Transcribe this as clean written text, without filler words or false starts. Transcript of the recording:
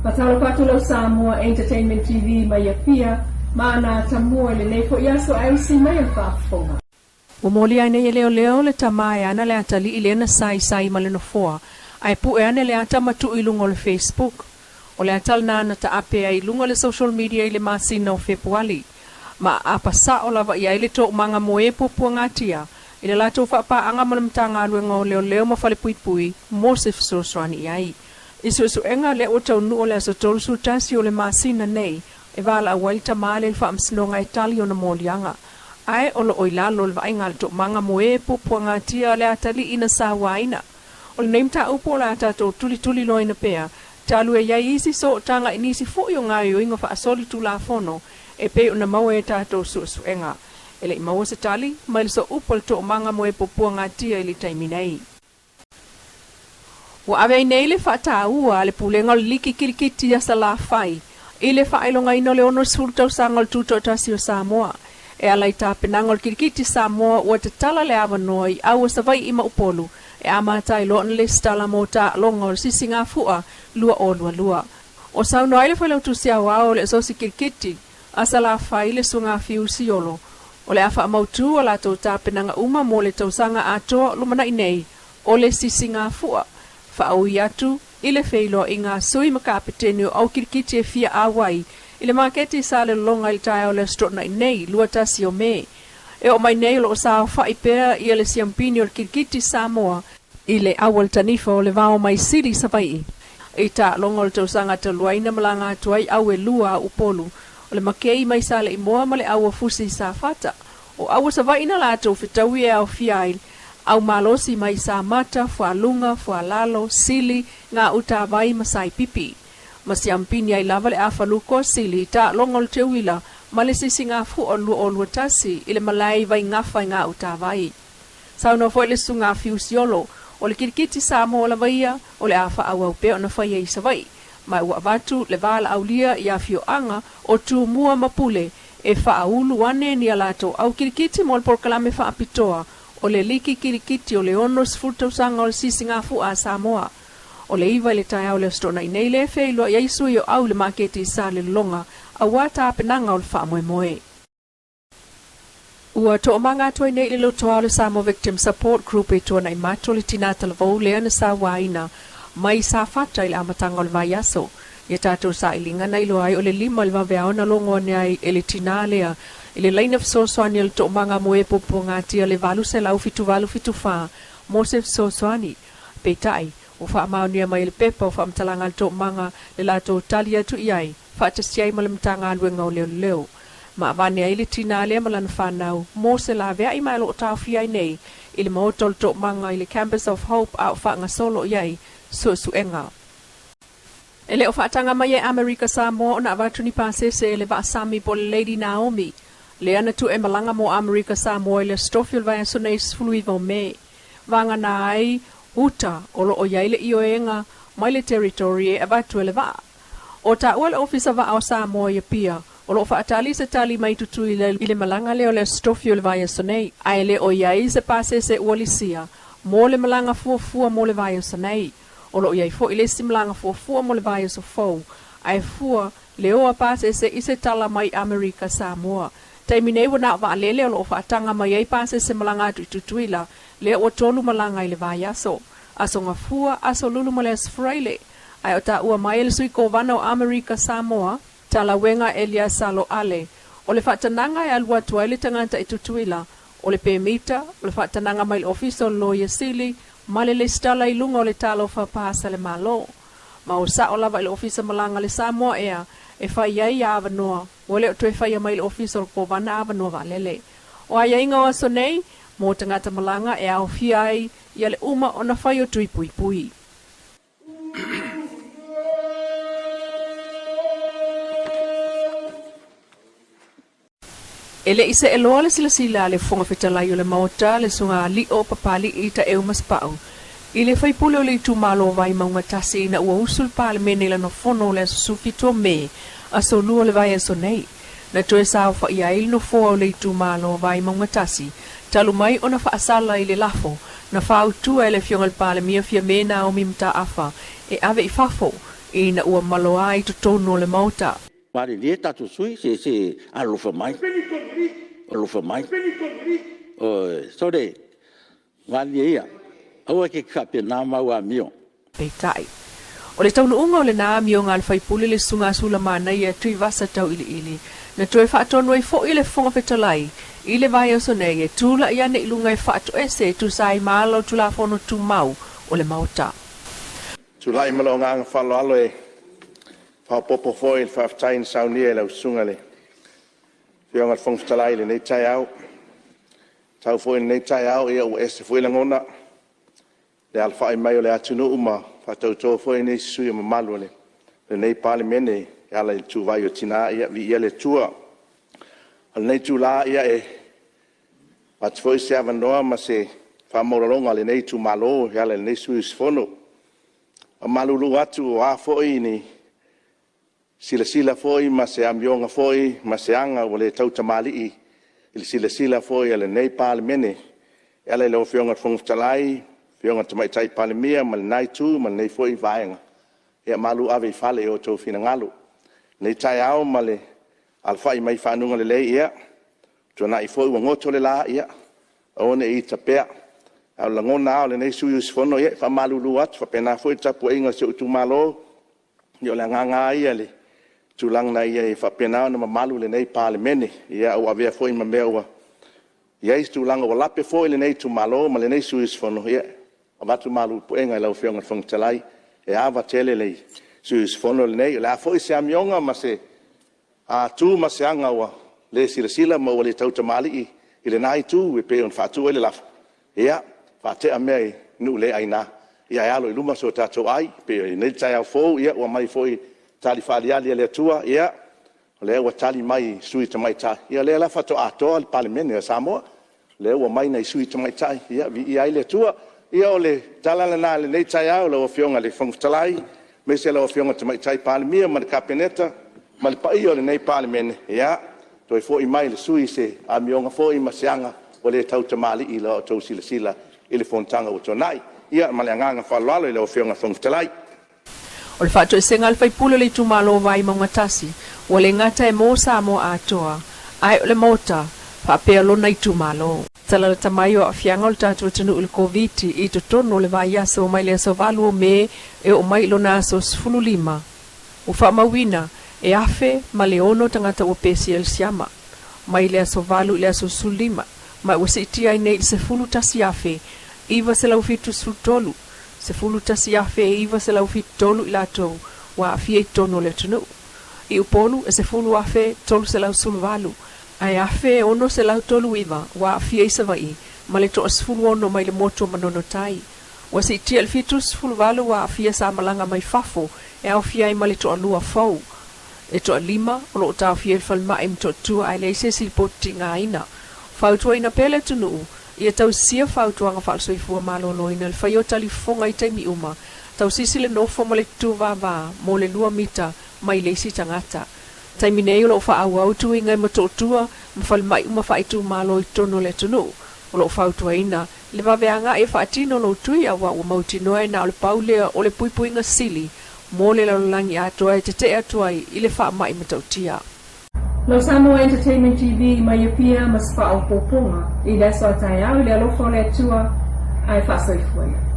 Faatalofa atu lau Samoa Entertainment TV mai Apia ma ana atamua i lenei foi aso ae usi mai o le faafofoga. Ua moli ai nei e leoleo le tama e ana le atalii lea na saisai ma le nofoa ae pue ane le ata ma tuu i luga o le Facebook. O le ata lena na taape ai i luga o le social media i le masina o Fepuali. Ma aapa sao lava i ai le toomaga mo e puapuagatia i le latou faapaaga ma le Matagaluega o Leoleo ma Falepuipui mo se fesoasoani i ai. I suesuega lea ua taunuu o le aso 31 o le masina nei e valaau ai le tama lea i le faamasinoga e tali ona moliaga. Ae o lo o i lalo o le vaaiga a le toomaga mo e puapuagatia le atalii na sauaina. O lenei mataupu o le a tatou tulituliloaina pea talu e i ai isi sootaga i nisi foi o gaoioiga faasolitulafono e pei ona maua e tatou suesuega. E le i maua se tali mai le sooupu a le toomaga mo e puapuagatia i le taimi nei. Ua ave ai nei le faataua a le Pulega o le Liki Kilikiti a Salafai i le faailogaina o le 60 tausaga o le Tutoatasi o Samoa. E ala i tapenaga o le Kilikiti Samoa ua tatala le avanoa i au o Savai'i ma Upolu e amata ai loa ona lesitala mo taaloga o le Sisigafua 2022. O saunoa ai le Failautusi Aoao o le Asosi Kilikiti a Salafai le Suaga Fiu Siolo, o le a faamautu a latou tapenaga uma mo le tausaga atoa o lumanai nei o le Sisigafua, faaui atu i le feiloaiga a sui ma kapeteni o au kilikiti e fia auai i le maketi i Salelologa i le taeao o le Aso Toonai nei, 21 o Me. E oo mai nei o lo o saofai pea ia le siampini o le kilikiti Samoa i le auala tanifa o le vao mai Sili, Savaii. I taaloga o le tausaga talu ai na malaga atu ai au e lua a Upolu, o le Makei mai Saleimoa ma le au a Fusi i Safata. O au o Savaii na latou fetaui e aofia ai au malosi mai Samata, Fualuga, Fualalo, Sili, Gautavai ma Saipipi. Ma siampini ai lava le afaluko a Sili i taaloga o le teuila ma le sisigafua o le 2021 i le malae i Vaigafa i Gautavai. Saunoa foi le Susuga a Fiusiolo, o le kilikiti Samoa lava ia o le a faaauau pea ona faia i Savaii, ma ua avatu le valaaulia i afioaga o Tumua ma Pule e faaulu ane ni a latou au kilikiti mo le polokalame faapitoa o le Liki Kilikiti o le 60 tausaga o le Sisigafua a Samoa. O le 9 i le taeao o le Aso Toonai nei lea e feiloai ai sui o au i le maketi i Salelologa aua tapenaga o le faamoemoe. Ua toomaga atu ai nei i le lotoa o le Samoa Victim Support Group e tuanai mato le tinā talavou lea na sauaina mai Safata i le amataga o le vaiaso. Ia tatou sailiga na iloa ai o le 5 i le vaveao na logo ane ai e le tinā lea i le laina fesoasoani a le toomaga mo e puapuagatia le 878 74 mo se fesoasoani. Peitai, ua faamaonia mai e le pepa o faamatalaga a le toomaga le latou tali atu i ai, faatasi ai ma le Matagaluega o Leoleo. Ma avane ai le tinā lea ma lana fanau mo se laveai ma e lo o taofia ai nei i le maota o le toomaga i le Campus of Hope a o faagasolo i ai suesuega. E le o faataga mai e Amerika Samoa ona avatu ni pasese e le vaa sami po o le Lady Naomi, lea na tuu e malaga mo Amerika Samoa i le Aso Tofi o le vaiaso nei 19 o Me. Vagana ai uta o lo o i ai le ioega mai le territory e avatu e le vaa. O taua le Ofisa Vaa o Samoa i Apia, o lo o faatali se tali mai Tutuila i le malaga lea o le Aso Tofi o le vaiaso nei, ae le o i ai se pasese ua lisia mo le malaga fuafua mo le vaiaso nei. O lo o i ai foi le isi malaga fuafua mo le vaiaso fou, ae fua le o a pasese i se tala mai Amerika Samoa. Taimi nei ua na o vaalele o lo o faataga mai ai pasese malaga atu i Tutuila, lea ua tolu malaga i le vaiaso. Aso Gafua, Aso Lulu ma le Aso Faraile. Ae o taua mai e le sui kovana o Amerika Samoa, Talauega Eliasa Loale, o le faatanaga e alu atu ai le tagata i Tutuila, o le pemita, o le faatanaga mai le Ofisa o le Loia Sili, ma le lesitala i luga o le talofa pasa le Malo. Ma o sao lava i le Ofisa Malaga le Samoa Air e fai ai ia avanoa, ua le o toe faia mai le Ofisa o le Kovana avanoa vaalele. O aiaiga o aso nei, mo tagata malaga e aofia ai ia le uma ona fai o tui puipui. E le i see loa le silasila a le Fofoga Fetalai o le Maota, le Susuga Alio Papali'i Taeu Masepau, i le faipule o le itumalo o Vaimauga 1 ina ua usu le Palemene i lana fono o le aso 17 o Me, aso 2 o le vaiaso nei. Na toe saofaia ai le nofoa o le itumalo o Vaimauga 1 talu mai ona faasala i le lafo na fautua e le Afioga i le Palemia Fiame Naomi Mataafa e ave i fafo. ina ua maloā i totonu o le Maota. Malilie tatou sui usufono se i alolofa mai, alolofa mai. Oi, sole, malilie ia, aua e te faapena mau amio. Peitai, o le taunuuga o lena amioga a le faipule le Susuga a Sulamanaia Tuivasa Tauiliili, na toe faatonu ai foi le Fofoga Fetalai i le vaiaso nei e tulai ane i luga e faatoese e tusa ai ma ala o Tulafono Tumau o le Maota. Tulai ma lou agaga faaaloalo e faaopoopo foi i le faafetai na saunia e lau Susuga i le Afioga i le Fofoga Fetalai i lenei taeao. E matau foi i lenei taeao ua ese foi lagona i le alafai mai o le atunuu ma faatauto foi nisi sui usufono mamalu o lenei Palemene e ala i le ituvai o tina, ia viia le Atua. A o lenei itula e avatu foi se avanoa ma se faamaualaloga a lenei itumalo e ala i lenei sui usufono. E faamalulu atu o a foi ni silasila foi ma se amioga foi ma se aga ua le tautamalii i le silasila foi a lenei Palemene e ala i lau Afioga i le Fofoga Fetalai, Afioga i le Tamaitai Palemia ma lena Itu ma lenei foi Vaega, ia malu ave i fale i o outou finagalo. I lenei taeao ma le alafai mai i fanuga lelei, ia, ua tuanai foi ua goto le la, ia aua ne i ita pea. A o le lagona lava o lenei sui usufono, e faamalulu atu, e faapena foi le tapuaiga a si ou itumalo, ia o le agaga lava ia i le tulaga ina ia faapena ona mamalu lenei Palemene. Ae ua avea foi ma mea ua i ai se tulaga ua lape foi lenei itumalo ma lenei sui usufono, ia avatu malu i puega i lau Afioga i le Fofoga Fetalai, e ava tele le sui usufono lenei. O le a foi se amioga ma se tu ma se aga ua le silasila ma ua le tautamalii i lena Itu e pei ona faatu ai le lafo, ia faatea mea i nuu le aina ae alo i luma so tatou ai. E pei o lenei taeao fou ua aumai foi tali faaaliali a le Atua, ia o lea ua tali mai i sui usufono tamaitai, ia o lea la faatoa atoa le Palemene a Samoa, lea ua omai nai sui usufono tamaitai, ia viia ai le Atua. Ia o le tala lena i lenei taeao i lau Afioga i le Fofoga Fetalai, aemaise lau Afioga i le Tamaitai Palemia ma le Kapeneta ma le paia o lenei Palemene, ia toe foi mai i le sui usufono se amioga foi ma se aga ua le tautamalii i la outou silasila i le fonotaga ua tuanai. Ia ma le agaga faaaloalo i lau Afioga i le Fofoga Fetalai. O le faatoesega a le faipule o le itumalo o Vaimauga 1, ua le gata e mo Samoa atoa, ae o le Maota faapea lona itumalo. Talalata mai o aafiaga o le tatou atunuu i le Koviti i totonu o le vaiaso mai le aso 8 o Me e oo mai i lona aso 15. Ua faamauina e 1006 tagata ua pesia i le siama mai le aso 8 i le aso 15, ma ua siitia ai nei i le 11,973, 11,973 i latou ua aafia i totonu o le atunuu. I Upolu e 10,318, ae 1,639 ua aafia i Savaii ma le toa-16 mai le motu o Manono Tai. Ua siitia i le 78 ua aafia sa malaga mai fafo e aofia ai ma le toalua fou. E toalima o lo o taofia i le falemai i Motootua ae leai se isi lipoti tigaina. Fautuaina pea le atunuu ia tausisia fautuaga faale-soifua maloloina i le faia o talifofoga i taimi uma, tausisi le nofo ma le tutuvāvā mo le lua mita mai le isi tagata. Taimi nei o lo o faaauau tuiga i Motootua ma falemai uma faaitumalo i totonu o le atunuu. O lo o fautuaina le vave agai e faatino lou tui aua ua mautinoa e na o le pau lea o le puipuiga sili mo le lalolagi atoa e tetee atu ai i le faamai matautia. No Samoa Entertainment TV mai Apia ma se faaopoopoga i le aso a taeao i le alofa o le Atua ae faasoifua ia.